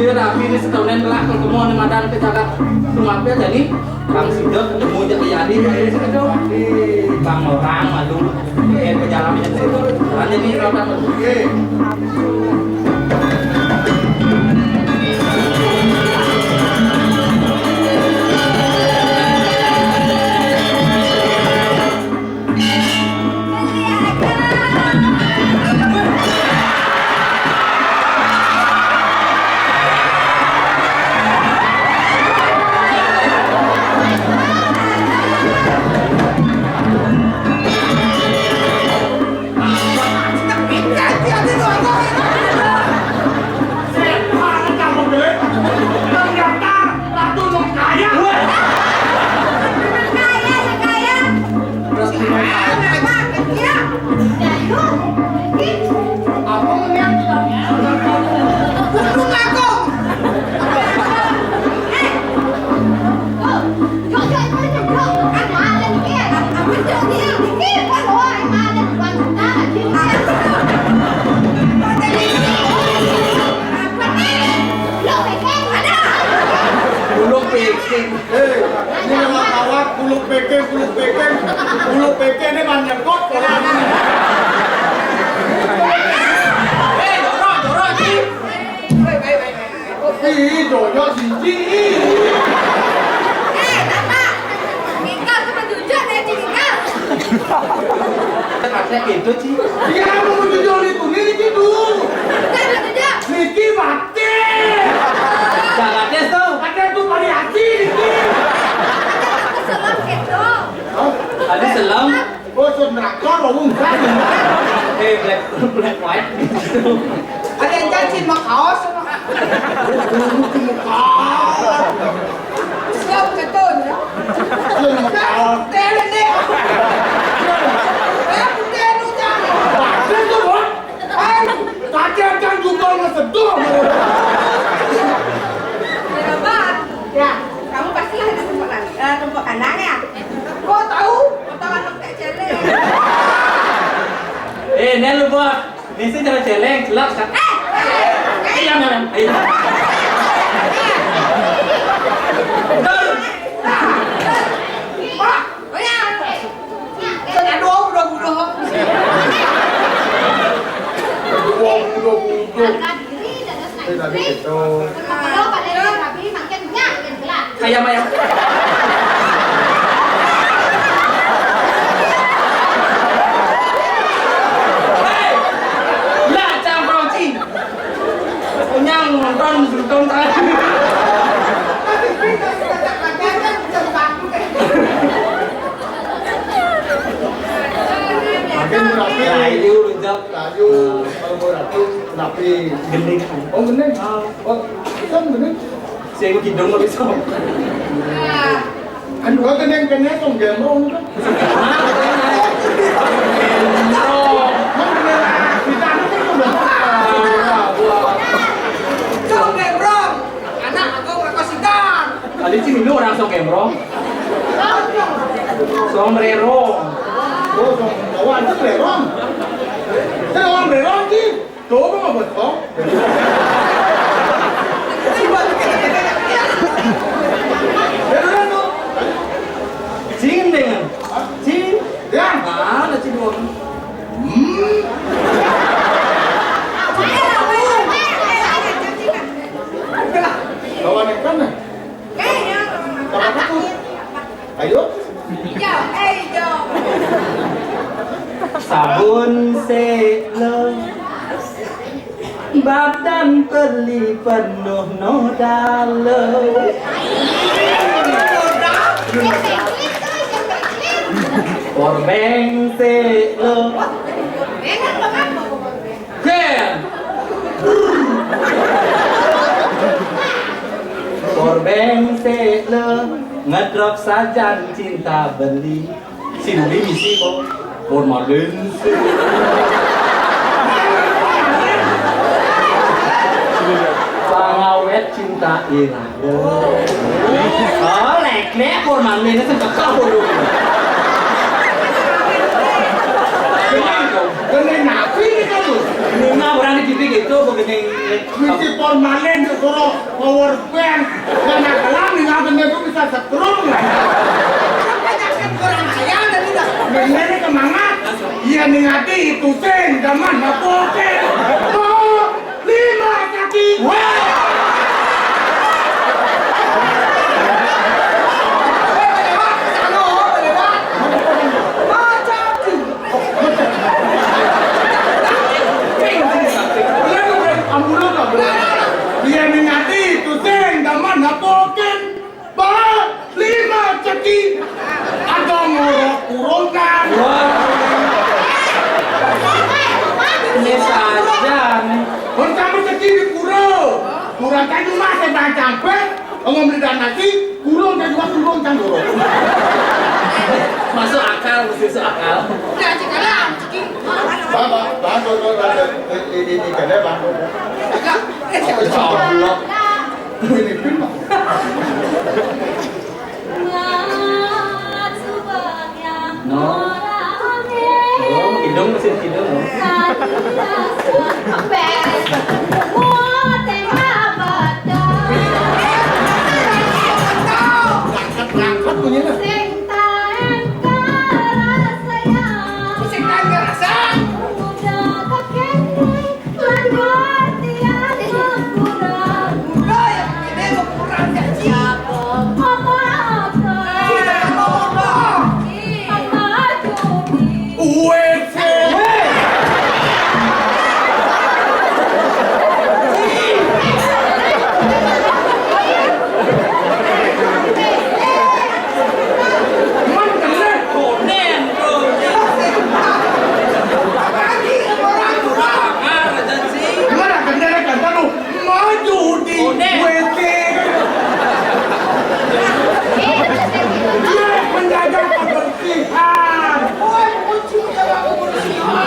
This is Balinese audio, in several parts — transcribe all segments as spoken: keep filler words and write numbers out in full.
Tapi ini setonen telah ketemu nih madan ke jagat rumah pe jadi bang sida ketemu aja ke jadi bang orang malu ke jalan itu hanya di kota. Ternyata Ratu Nung Kaya. Kaya, kaya. Apa ngeliat? Gunung Agung. Gunung Piking. Hei, ini nama kawat, kuluk peke, kuluk peke, kuluk peke ini banyak kok. Hei, jorok, jorok, Ji. Ih, jorok siji. Eh, Bapak. Mingkal sama jujur ya, Ci Mingkal. Ada gitu, Ci. Iya, mau jujur itu, ini gitu. Bukan, Bang Jujur. Niki batin. Jangan tes tuh. Ada tuh variasi niki. Keselak gitu. Hah? Tadi selam. Oh, sun neraka, rawung. Eh, black, black white gitu. Ada yang janji mah kaos, mah. Kaos. Siap ketun, ya. Sun kaos. Tele deh. Eh, putih nu jangan. Bagus tuh, Bos. Hai, tadi aja juga ngeseduh. Ya, kamu pastilah ada tempat, eh, tempat kandang ya? Kok tahu? Kok tahu anak tak celeng? Eh, ini lu, Bos. Ini sih jangan celeng, celak, Kak. Eh, eh, eh. Iya, Mem. Iya. Betul. Pak, oh ya. Kan ada udah-udah. Udah-udah. Angkat diri, dadas naik. Eh, tadi gitu. Kalau pada rabi, makin nyak, makin gelap. Ayam, ayam. Hei! Lah, cang peroncing. Kenyang nonton, nonton tadi. Makin berapi. Layu, rujak. Layu, kalau berapi, berapi. Gending. Oh, gending. Oh, itu gending. Sing kidung kok iso. Anu, gending kene song gemrong. Hah? Gemrong. Kita anu kan udah. Song gemrong. Anak aku ngerokok sidan. Tadi sih minum orang song gemrong. Song rerong. Oh, song, oh, ada rerong. Saya orang rerong sih. Coba nggak buat song. Coba. Ya, udah, tuh. Sing dengan. Sing. Ya. Mana sih dua? Hmm. Kawan yang mana? Ayo. Sabun selo. Badan beli penuh noda lo. Power bank selo. Ken. Power bank selo. Ngedrop sajan cinta beli. Si Dudi misi kok. Formalin sih. Pangawet cinta irade. Oh, lek-lek formalin itu kekal bodoh. Kene napi ini kan Ini mah orang di T V gitu, begini. Misi formalin disuruh power bank. Karena kelam nih, nggak bener tuh bisa setrum lah. Penyakit kurang ajar dan udah. Bener nih semangat. Iya nih, ngerti itu sing zaman apa, oke. Oh, lima kaki. Wah. Dia mengati itu sing zaman napokin. Bah, lima ceki. Atau ngorok kurungan. Wah. Ini saja nih. Mun kamu ceki di pura. Kurang kan cuma saya baca apa? Ngomong di nasi, kurung kan dua kurung kan kurung. Masuk akal, masih masuk akal. Udah, cek aja, cek ini. Bapak, bapak, bapak, bapak, ini, ini, ini, kalian, bapak. Enggak. Insya Allah. Ini pun, Pak. No. Oh, kidung, mesin kidung. Berangkat, berangkat bunyinya. Sing taen karasa ya. Sing taen karasa. Udah kakek. Maju di W C. Dia menjaga kebersihan.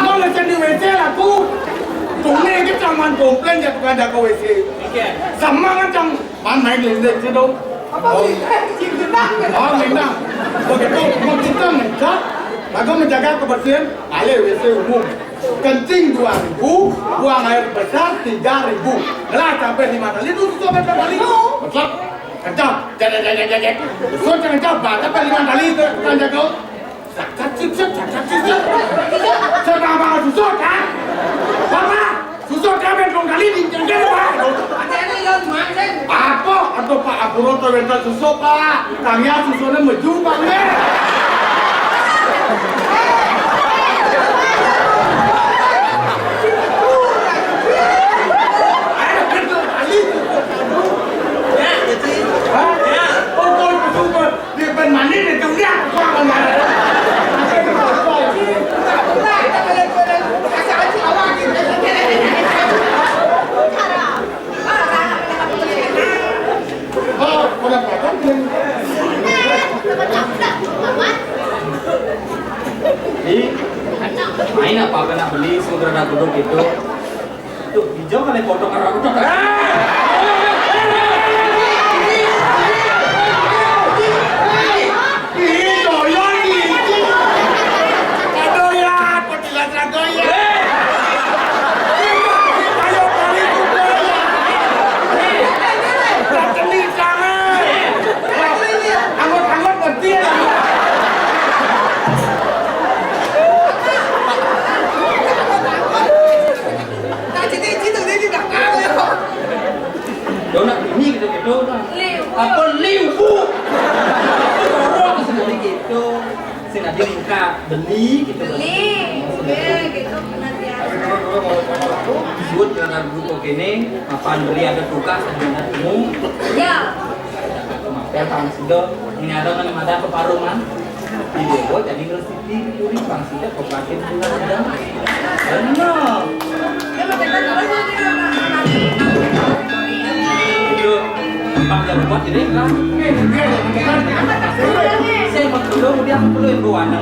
Mau ngecek di W C laku. Tunggu, kita cuma komplain ya, tukang jaga W C. Sama macam Mana yang lindek sih dong? Apa sih? Oh, lindang. Begitu, mau kita ngecek, lagu menjaga kebersihan, alih W C umum. Kencing dua ribu, buang air besar tiga ribu. Ngelah sampai lima kali, itu susah berapa kali? Betul. Kencang, jajet, jajet, jajet. Susah kencang, sampai lima kali itu kan jago. Cak, cak, cik, cik, cak, cak, cik, cik. Saya paham banget susah kan? Bapak, susah kan, main dong kali di, di, di, Pak. Ada, ada, iya, gimana sih? Apa? Aduh, Pak, aku roto bentar susah, Pak. Tanya susahnya meju, Pak, nih. Ayo, betul kali. Ya, gitu. Hah? Ya. Oh, oh, betul, betul. Dia pun mandi, dia tuh, ya, kurang ajar. Oh, udah potong belum? Ih, main apa kena beli, semua kena duduk gitu. Tuh, hijau kan yang potong orang udah. Ih, doyan nih. Aduh ya, petilan raga ya. Ayo, balik ke doyan. Udah kena tangan. Anggot-anggot ngerti ya. Nah, jadi, jadi, jadi, nah, ah, ya. Donat ini gitu, gitu. Liu. Apa liu, Bu? Orang sekali gitu. Sing adi muka beli gitu. Beli. Oke, gitu, benar ya. Buat dengan grup oke nih, apaan beli ada tugas, ada umum. Ya. Mampir Bang Sido, ini ada mana ada ke Parungan. Di Dewo jadi ngerti di Puri, Bang Sido ke Pakin Bunga ada. Benar. Itu Pak Jawa buat ini kan. Saya mau dulu, dia perlu yang buana.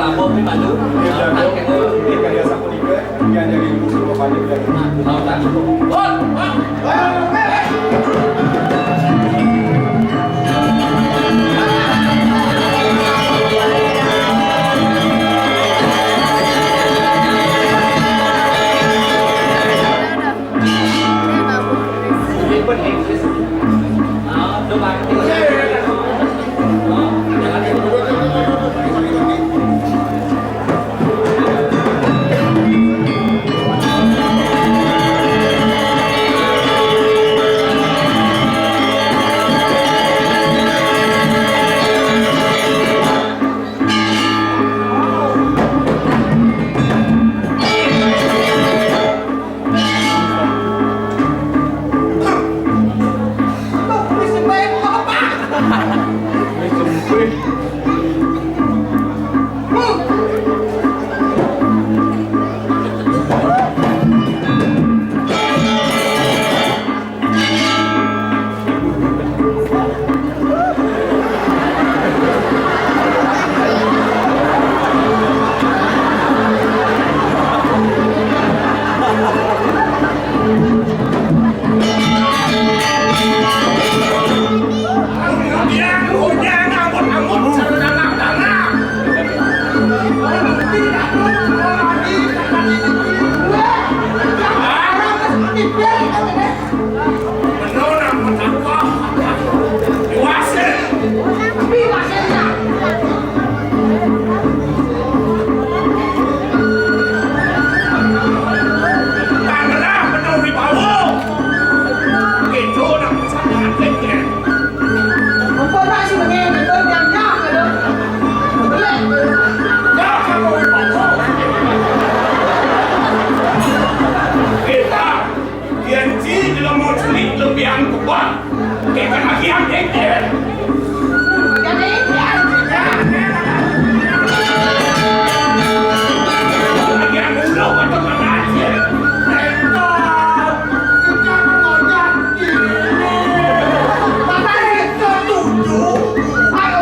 labuh di Bandung. Iya, Bandung. Iya, biasa aku di Nyanyi di rumah banyak ya. Nah, tahu tak? Hot, hot. Kita Yen ci jelema cenik lebihan kuat, kena agian kengkeng. Agian ulo atau mana aja. Entah, kita mengajak diri. Maka itu tujuh, ayo,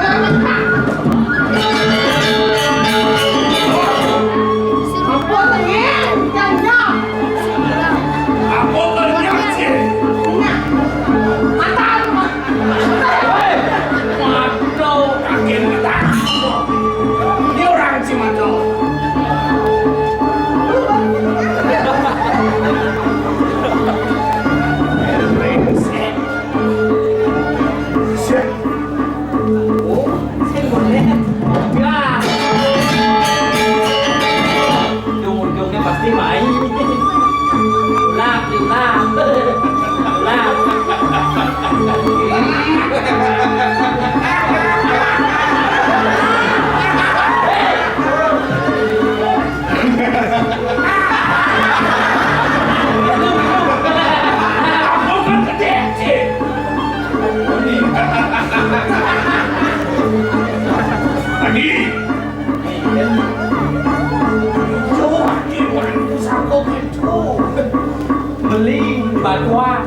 Wah.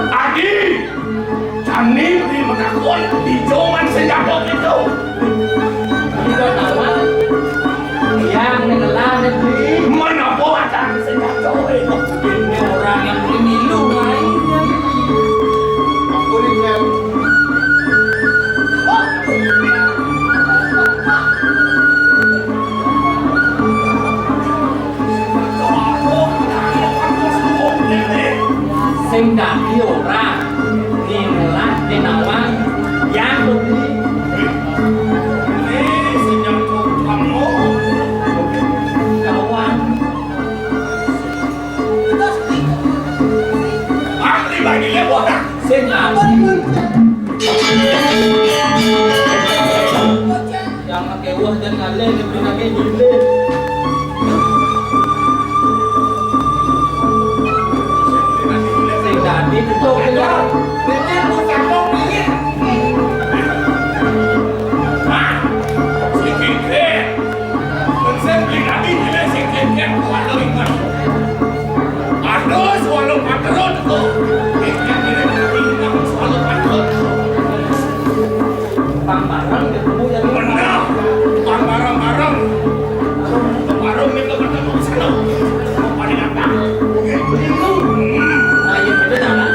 Adi, jani beli menakun di joman senjata gitu. Kita tahu, yang ngelah negeri. Mana buatan senjata itu? Ini orang yang beli milu lainnya. Aku ini. Sing dadi ora dinelah dinawang yang beli. Kawan. Ahli bagi lewat. Sing apa? Yang pakai wah dan ngalih diberi kaki gile. Sing dadi betul kenyal. Betul, bukan mau pilih. Hah? Sing gile. Sing beli kaki gile, sing gile, kuat lo ingat. Aduh, swallow patrol tuh. Sing gile, sing gile, swallow patrol. Pang bareng ketemu yang bener. Pang bareng-bareng. Warung itu ketemu sana. Mau pada datang. Ayo, kita jalan.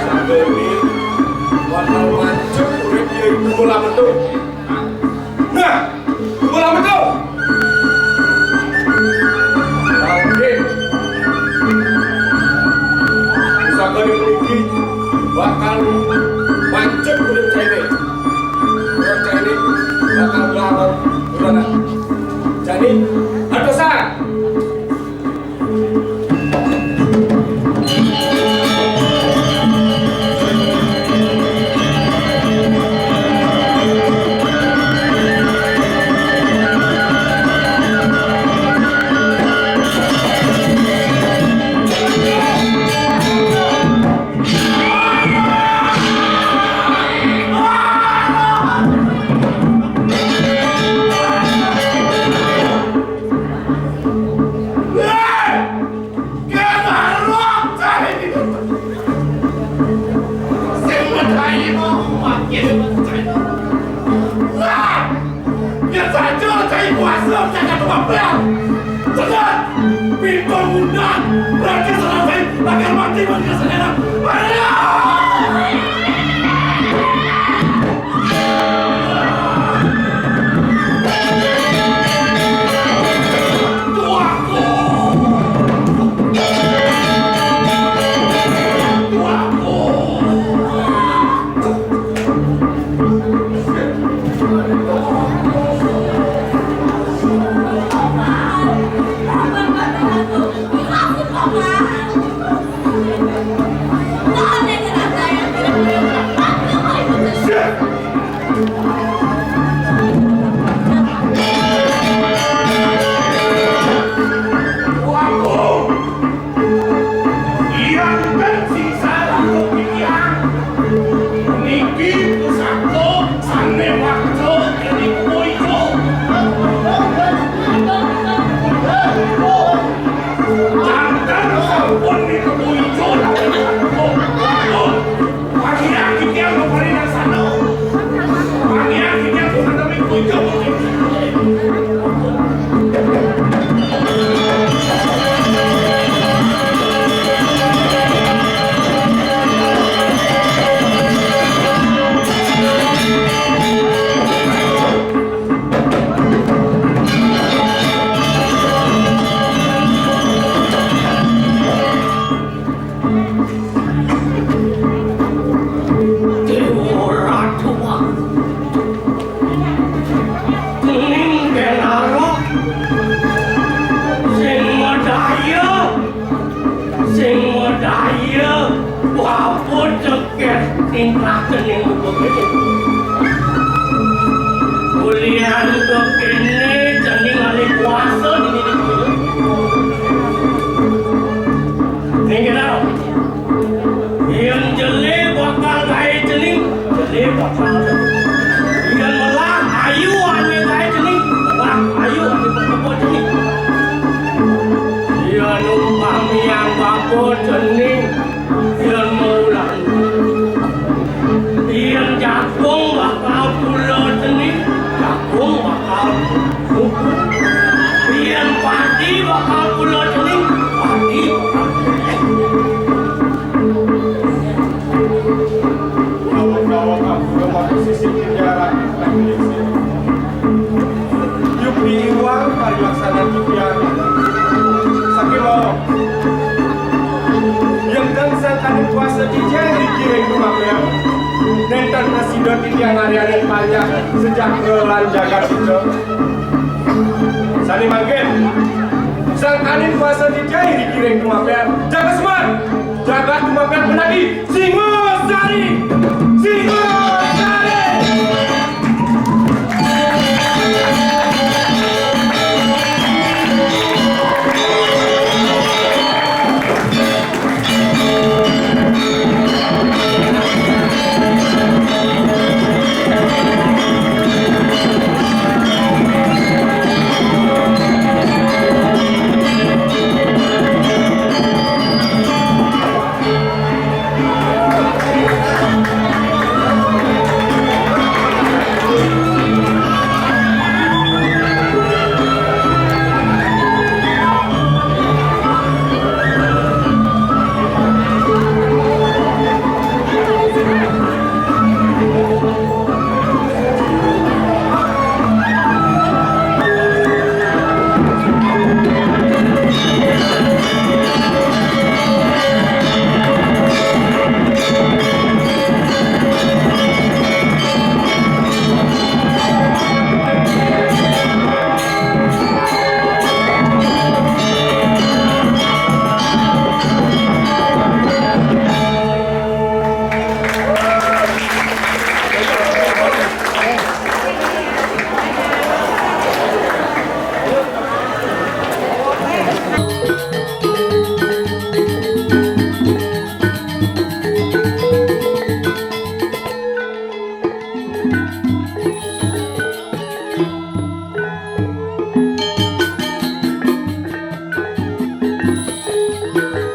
Sanggeuni bakal mancep urip ya ibu bola metu. Nah, bola metu. Oke. Sanggeuni puniki bakal mancep urip caine. Urip caine bakal nglawan. Jadi, atosan. Sing medhai mau makin. Wah! Ya saja cai kuasa jangan wabah. Cepat! Pintu undang. Raja Selassie bakal mati bagi kesadaran. Ayo! Daya, wapun ceket tingkah cening begitu. Kuliah kekéné cening alih kuasa di diri cening. Ning kéné. Yén jelé bakal gaé cening, jelé bakal. Yén melah ayu ané gaé cening, melah ayu ané bakal cening. Yén umpamiang bapa cening, yén maulan. Yén jagung bakal pula cening, jagung bakal. Yén padi bakal pula cening, padi bakal. Kalau-kalau kamu mau posisi penjara, yupi iwang parilaksana titiang. Sakémaon. Yén ten sangkaning kuasa titiang ngriki ring tumapél, nénten prasida titiang ngaryanin panjak sejahtera lan jagat kita. Sané mangkin, sangkaning kuasa titiang ngriki ring tumapél, jaga semat.